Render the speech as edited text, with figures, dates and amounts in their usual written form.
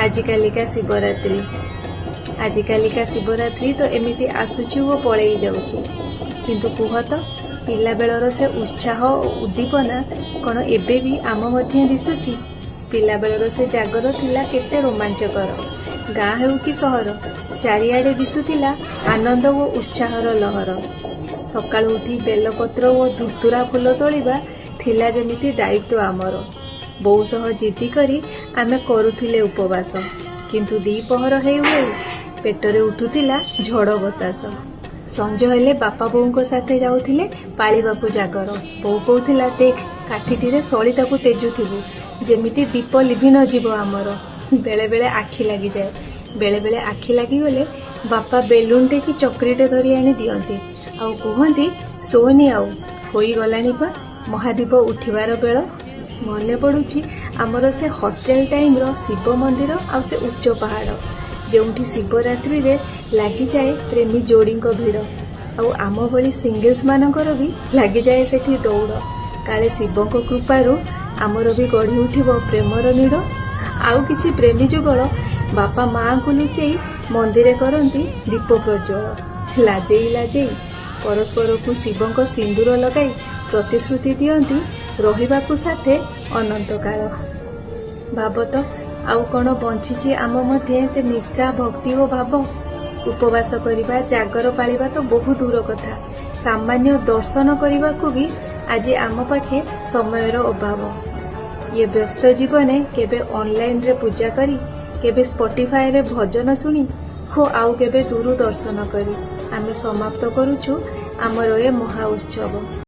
ଆଜିକାଲିକା ଶିବରାତ୍ରି, ଆଜିକାଲିକା ଶିବରାତ୍ରି ତ ଏମିତି ଆସୁଛି ଓ ପଳେଇ ଯାଉଛି। କିନ୍ତୁ କୁହ ତ, ପିଲାବେଳର ସେ ଉତ୍ସାହ ଓ ଉଦ୍ଦୀପନା କ'ଣ ଏବେ ବି ଆମ ମଧ୍ୟରେ ଦିଶୁଛି? ପିଲାବେଳର ସେ ଜାଗର ଥିଲା କେତେ ରୋମାଞ୍ଚକର। ଗାଁ ହେଉ କି ସହର, ଚାରିଆଡ଼େ ଦିଶୁଥିଲା ଆନନ୍ଦ ଓ ଉତ୍ସାହର ଲହର। ସକାଳୁ ଉଠି ବେଲପତ୍ର ଓ ଧୁତୁରା ଫୁଲ ତୋଳିବା ଥିଲା ଯେମିତି ଦାୟିତ୍ୱ ଆମର। ବୋଉ ସହ ଜିଦି କରି ଆମେ କରୁଥିଲେ ଉପବାସ, କିନ୍ତୁ ଦ୍ୱିପହର ହେଉ ହେଉ ପେଟରେ ଉଠୁଥିଲା ଝଡ଼ ବତାସ। ସଞ୍ଜ ହେଲେ ବାପା ବୋଉଙ୍କ ସାଥେ ଯାଉଥିଲେ ପାଳିବାକୁ ଜାଗର। ବୋଉ କହୁଥିଲା, ଦେଖ, କାଠିଟିରେ ସଳିତାକୁ ତେଜୁଥିବୁ, ଯେମିତି ଦୀପ ଲିଭି ନଯିବ ଆମର। ବେଳେବେଳେ ଆଖି ଲାଗିଯାଏ। ବେଳେବେଳେ ଆଖି ଲାଗିଗଲେ ବାପା ବେଲୁନଟେ କି ଚକ୍ରିଟେ ଧରି ଆଣି ଦିଅନ୍ତି ଆଉ କୁହନ୍ତି, ଶୋନି ଆଉ, ହୋଇଗଲାଣି ପା ମହାଦୀପ ଉଠିବାର ବେଳ। ମନେ ପଡୁଛି ଆମର ସେ ହଷ୍ଟେଲ ଟାଇମର ଶିବ ମନ୍ଦିର ଆଉ ସେ ଉଚ୍ଚ ପାହାଡ଼, ଯେଉଁଠି ଶିବରାତ୍ରିରେ ଲାଗିଯାଏ ପ୍ରେମୀ ଯୋଡ଼ିଙ୍କ ଭିଡ଼ ଆଉ ଆମ ଭଳି ସିଙ୍ଗଲ୍ସ ମାନଙ୍କର ବି ଲାଗିଯାଏ ସେଠି ଦୌଡ଼, କାଳେ ଶିବଙ୍କ କୃପାରୁ ଆମର ବି ଗଢ଼ି ଉଠିବ ପ୍ରେମର ନୀଡ଼। ଆଉ କିଛି ପ୍ରେମୀ ଯୁଗଳ ବାପା ମାଆଙ୍କୁ ଲୁଚେଇ ମନ୍ଦିରେ କରନ୍ତି ଦୀପ ପ୍ରଜ୍ୱଳ। ଲାଜେଇ ଲାଜେଇ ପରସ୍ପରକୁ ଶିବଙ୍କ ସିନ୍ଦୁର ଲଗାଇ ପ୍ରତିଶ୍ରୁତି ଦିଅନ୍ତି ରହିବାକୁ ସାଥେ ଅନନ୍ତକାଳ। ଭାବ ତ, ଆଉ କ'ଣ ବଞ୍ଚିଛି ଆମ ମଧ୍ୟରେ ସେ ନିଷ୍ଠା, ଭକ୍ତି ଓ ଭାବ? ଉପବାସ କରିବା, ଜାଗର ପାଳିବା ତ ବହୁ ଦୂର କଥା, ସାମାନ୍ୟ ଦର୍ଶନ କରିବାକୁ ବି ଆଜି ଆମ ପାଖେ ସମୟର ଅଭାବ। ଇଏ ବ୍ୟସ୍ତ ଜୀବନେ କେବେ ଅନଲାଇନରେ ପୂଜା କରି, କେବେ ସ୍ପଟିଫାଏରେ ଭଜନ ଶୁଣି ଓ ଆଉ କେବେ ଦୂରୁ ଦର୍ଶନ କରି ଆମେ ସମାପ୍ତ କରୁଛୁ ଆମର ଏ ମହା ଉତ୍ସବ।